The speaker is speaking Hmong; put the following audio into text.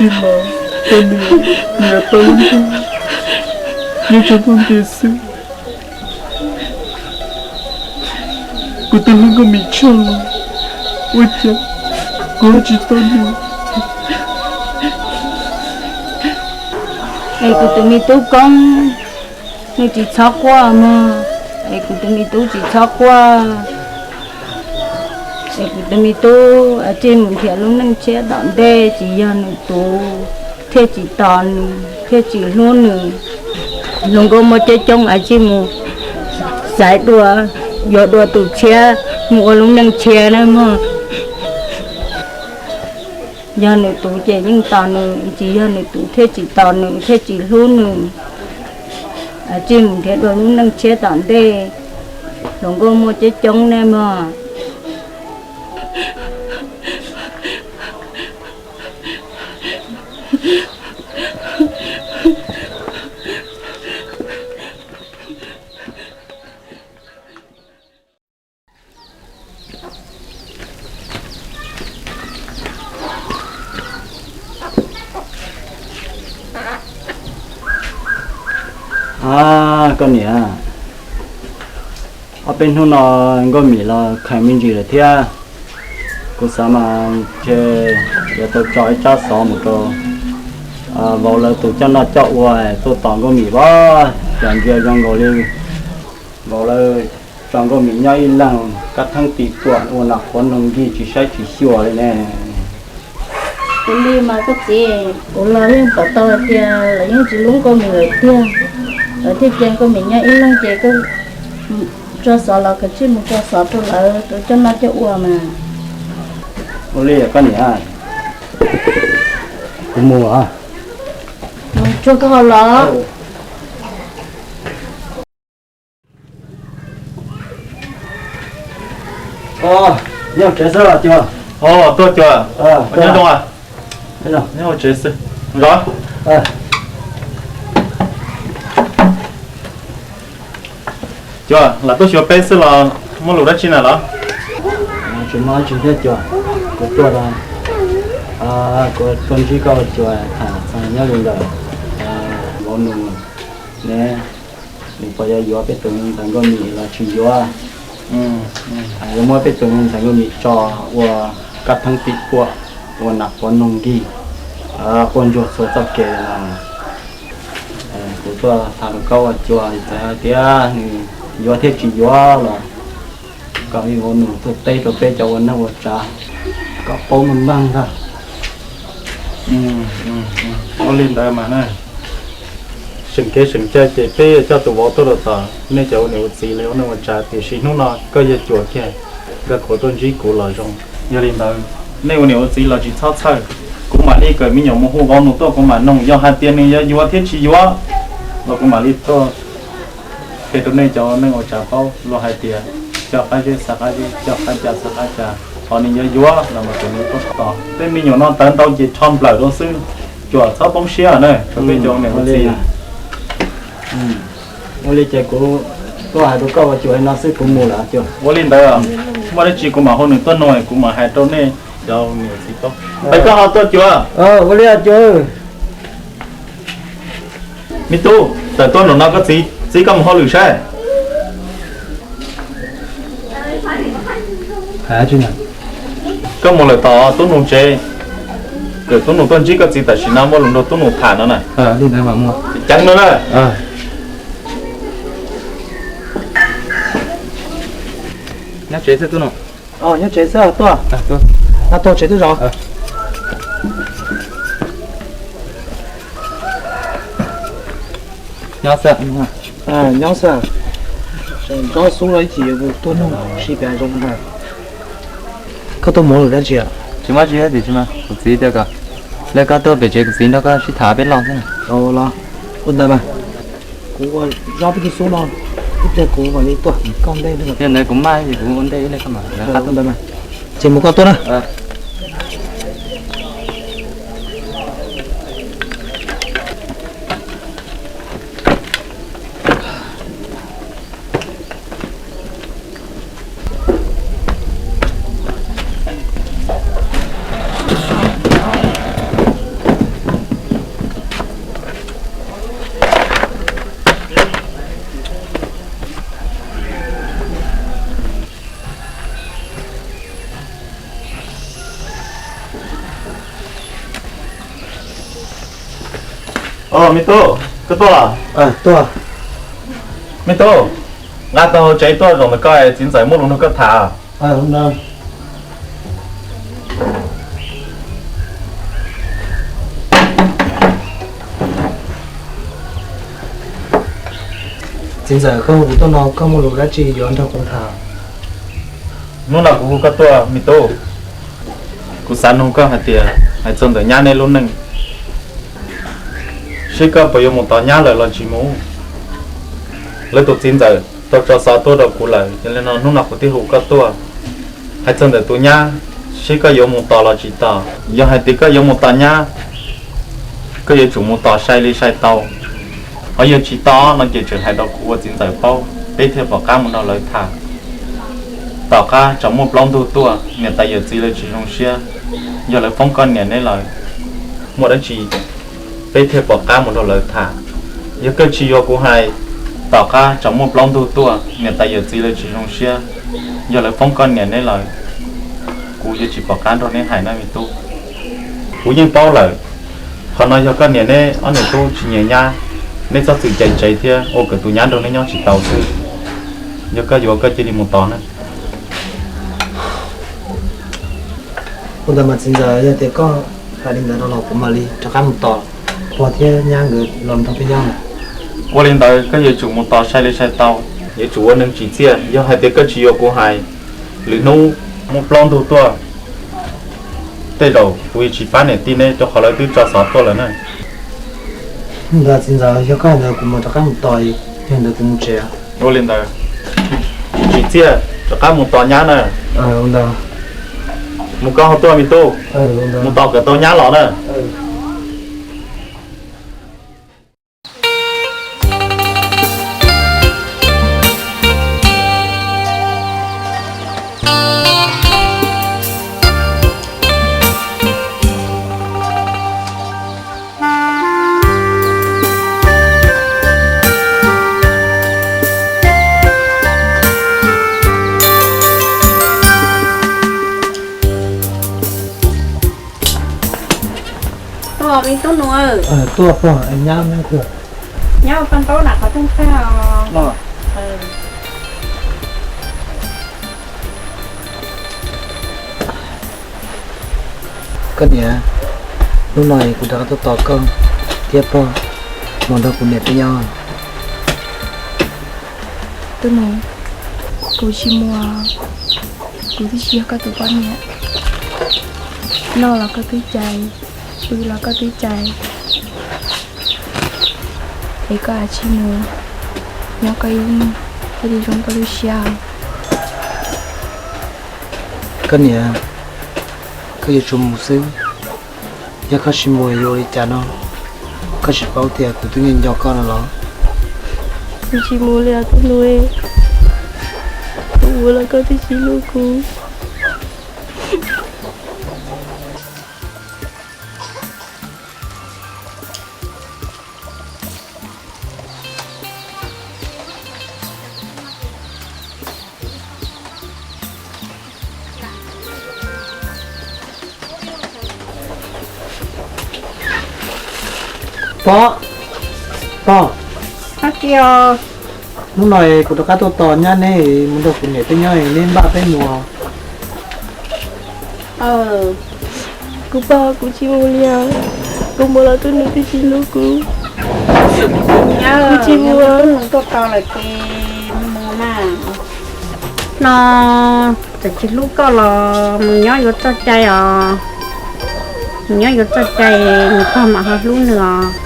Koj niam, niam tau lub ntuj nyob rau ntej xwb. Kuv twb hlub Nkauj Mim tshaj, ua cas kuv tsis tau nws. Es kuv tus me tub Koob, nws tsis txhob quaj mog, es kuv tus me tub tsis txhob quaj. Es kuv tus me tub cia li mus nrhiav lub neej tshiab tom ntej, tsis yog nws tus thiaj tsis tos nws, thiaj tsis hlub nws. Hluas nkauj muaj coob coob es cia li mus xaiv dua, yuav dua tus tshiab mus ua lub neej tshiab na mog. Yog nws tus ces yeej tos nws, tsis yog nws tus thiaj tsis tos nws, thiaj tsis hlub nws. Cia li mus nrhiav dua lub neej tshiab tom ntej. Hluas nkauj muaj coob coob ne mog. Koj niam, ob peb hnub no Nkauj Mim los kheev me ntsis lawm thiab. Kuv xav mas ntshe yuav tau tso ib tsab xov mus rau vauv lawv tus coj noj coj ua tuaj tos Nkauj Mim, cas ntsia zoo nkaus li vauv lawv tso Nkauj Mim nyob ib leeg kab theeb tim tuam ua nas qhuav noog nkig tsis saib tsis xyuas li ne. Kuv li mas koj txiv, kuv los yeej pom tau hais tias lawv yeej tsis hlub Nkauj Mim lawm tiag, lawv thiaj cia Nkauj Mim nyob ib leeg ces koj tso xov los koj cia li mus tso xov rau lawv tus coj noj coj ua mas. Ua li koj niam, kuv mus. Tsuag koj ho los. Nyob tsev xwb los cuag. Tuaj cuag. Nyob zoo. Nyob tsev xwb. Zov. Cuag, lam tuaj xyuas peb xwb los muaj lus dab tsi na los? Tsis muaj dab tsi thiab cuag, kuv tuaj, kuv tuaj ntsib koj ua cuag tham txog nyob li ntawm vauv nus ne, nws puas yuav yuav peb tus ntxhais Nkauj Mim los tsis yuav. Yuav muab peb tus ntxhais Nkauj Mim tso ua kab theeb tim tuam, ua nas quav noog nkig, quaj ntsuag txhua txoj kev no. Kuv tuaj tham rau koj ua cuag, txawm hais tias nws yuav thiab tsis yuav los kom vauv nus tuaj teb rau peb cov ua neej ua tsav kom paub meej meej ntag. Ua li ntawd mas na, seem kev seem cai ces peb yuav coj tus vauv tuaj rau tom nej cov ua niam ua txiv li ua neej ua tsav, tiam sis hnub no koj yog cuag kiag, nkawd qhuav tuaj ntsib kuv los zoo. Yog li ntawd, nej ua niam ua txiv los tsis txhob txhawj, kuv mam li kawm me nyuam mus hu vauv nus tuaj kuv mam noog, yog hais tias nws yuav yuav thiab tsis yuav los kuv mam li tuaj qhia rau nej cov neej ua tsav paub, luag hais tias coj qab zeb xa qab zeb, coj qab ca xa qab ca, ho nws yuav yuav los mas kom nws tuaj tos. Tej me nyuam no tawv ntau ces rho nplawm rau xwb, cuag txhob poob siab na rau peb cov ua niam ua txiv. Ua li ces kuv tuaj hais rau koj ua cuag li no xwb, kuv mus lawm cuag. Ua li ntawd, muaj dab tsi kuv mam hu nws tuaj nug, kuv mam hais rau nej cov ua niam ua txiv paub. Peb koj ho tuaj cuag. Ua li cuag. Me tub, tawm tuaj nraum no koj txiv, txib koj mus hauj lwm saib. Koj mus lawm tom tub nus tsev, kom tub nus tuaj ntsib koj txiv tam sim no muaj lus nrog tub nus tham no na. Ceev no na. Nyob tsev xwb tub nus. Nyob tsev xwb tuaj. Tuaj tsev twb zos. Nyob xwb. Nyob xwb. Tseem tsob xub los ib chim yuav tuaj nug seb puas zoo ntag. Koj tuaj mus lawm dab tsi? Tsis muaj dab tsi, tsis muaj, kuv txiv tias kom, lawv koj tuaj pem tsev kuv txiv nrog koj sib tham peb los xwb. Los ua ntawd mas. Kuv ua zog peb tug xub no, ib pliag kuv mam li tuaj koj ntej. Yog ntawd kuv maj es kuv ua ntej ib pliag koj mam li qab tuaj ntawd mas. Ces mus koj tuaj na. Os, me tub, koj tuaj los? Tuaj. Me tub, nqa tau hauv tsev tuaj, zaum ntawm koj, txiv ntxawm muaj lus nrog koj tham. Txiv ntxawm, koj hu kuv tuaj no koj muaj lus dab tsi yuav nrog kuv tham? Hnub no kuv hu koj tuaj me tub, kuv xav nug koj hais tias hais txog ntawm nyab neb lub neej, seb koj puas yuav mus tos nyab lawm los tsis mus? Lawv tus txiv ntxawm tau tso xov tuaj rau kuv lawm, yog li no hnub no kuv thiaj hu koj tuaj. Hais txog ntawm tus nyab, seb koj yuav mus tos los tsis tos. Yog hais tias koj yuav mus tos nyab, koj yuav tsum mus tos sai li sai tau. Ho yog tsis tos no ces tseem hais rau kuv ua txiv ntxawm paub, peb thiaj pom qab mus nrog lawv tham. Tom qab tsaus muaj plaub ntug tuaj, niam tais yawm txiv lawv tsis zoo siab, yog lawv foob koj niam neb lawm, muaj dab tsi peb thiaj pom qab mus nrog lawv tham. Yog koj tsis yuav kuv hais, tom qab tsaus muaj plaub ntug tuaj, niam tais yawm txiv lawv tsis zoo siab, yog lawv foob koj niam neb lawm, kuv yuav tsis pom qab nrog neb hais na me tub. Kuv yeej paub lawm, qhov no yog koj niam neb ob niam tub tsis nyiam nyab, neb txhob txwm cais tsev thiab ua kom tus nyab nrog neb nyob tsis tau xwb. Yog koj yuav koj cia li mus tos na. Ua ntawd mas txiv ntxawm, yog tias koj hais li ntawd no los kuv mam li rov qab mus tos pog thiab nyab nkawd los nrog peb nyob lawm. Ua li ntawd koj yuav tsum mus tos sai li sai tau, yuav tsum ua neeg tsim txiaj. Yog hais tias koj tsis yuav kuv hais, lwm hnub muaj plaub ntug tuaj, tej zaum kuv yuav tsis pab niam tij neb rau qhov lawv twb tso xov tuaj lawm na. Ntawd txiv ntxawm, yog koj hais ntawd kuv mam rov qab mus tos, yog ntawd kuv mus tsev. Ua li ntawd, tsim txiaj rov qab mus tos nyab na. Mus koj ho tuaj me tub, mus tos kom tau nyab los na. Tuaj me tub nus. Tuaj pog, nyab, nyab ua paj ntaub na qhov rooj tag os. Koj niam, hnub no kuv rov qab tuaj tos koj thiab pog mus nrog kuv niam peb nyob. Tub nus, kuv tsis mus, kuv twb tsis yog koj tus poj niam. Noj los koj twb cais, pw los koj twb cais, es koj tsis mus, nyob koj ib leeg thiaj li zoo koj lub siab. Koj niam, koj yuav tsum mus xwb. Yog koj tsis mus yuav ua li cas no? Koj tsis paub tias kuv twb nco nco koj no los? Kuv tsis mus li os tub nus, kuv mus los koj twb tsis hlub kuv. Pog, pog, hnub no kuv rov qab tuaj tos nyab neb mus nrog kuv niam peb nyob, neb npaj peb mus. Kuv pog, kuv tsis mus li os, kuv mus los tub nus twb tsis hlub kuv. Kuv tsis mus. Tub nus tuaj tos lawm ces mus mas. No txawm tsis hlub koj los mus nyob yuav txoj cai os. Mus nyob yuav txoj cai, nws pog mam ho hlub nws os.